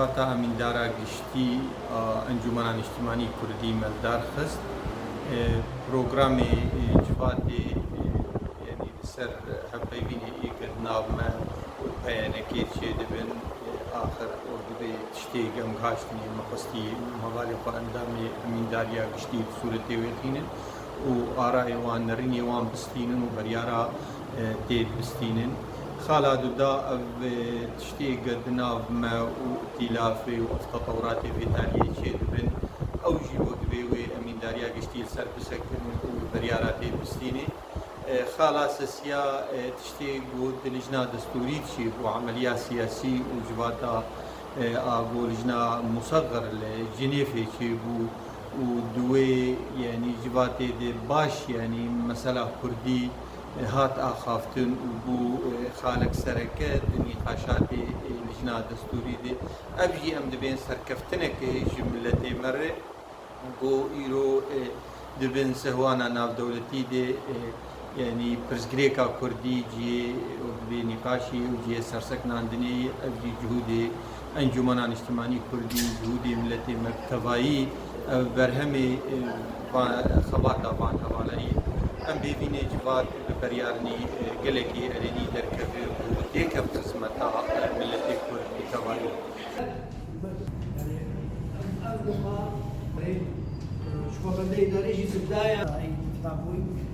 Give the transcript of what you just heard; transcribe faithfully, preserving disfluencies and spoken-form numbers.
Civata Emîndara Giştî a Encûmena Niştimanî Kurdî me li dar xist. E, programê, e, civatê, e, yanî li ser hevpeyvînê ê ke di nav me û P Y N Kê çêdibin, e, axir û dibê tiştê gemgaştinê me xwestî û hevalê xwe endamê Emîndariya Giştî bi sûretê wê xînin û arayê wan, nerînê wan bistînin û beryara, e, tê bistînin. Xala Duda ev, e, tiştê ke di nav me û îtîlafê û ev tetewratê vê tariyê çêdibin, ew jî bo dibê wê Emîndariya Giştî li ser bisekinin û beryara tê bistînê. E, Xala Sesiya, e, tiştê ku di lijna destûrî çêbû, emeliya siyasî û civata, e, a ku lijna museğir li Cinêfê çêbû û di wê, yanî civatê de baş, yanî mesela kurdî, e, hat axaftin û bû, e, xalek sereke di nîqaşatê, e, lijna destûrî de. Ev jî em dibên serkeftineke ji miletê me re. Ku îro, e, di bin sehwana navdewletî de, e, yanî pirsgirêka kurdî cihê û dibê nîqaşê û cihê serseknandinê ye. Ev jî cihûdê Encûmena Niştimanî Kurdî, cihûdê miletê me bi tevayî ev berhemê, e, va-, xebata van hevalayî. Em bêvînê civat bi beryarinî, e, gelekî erênî derkeve û têkev xizmeta, e, miletê Kurd bi tevayî. Yanî, ev, ev wiha, e, ji xwe bende îdarê jî zibdaya. Ey, îtîfaq bûyî.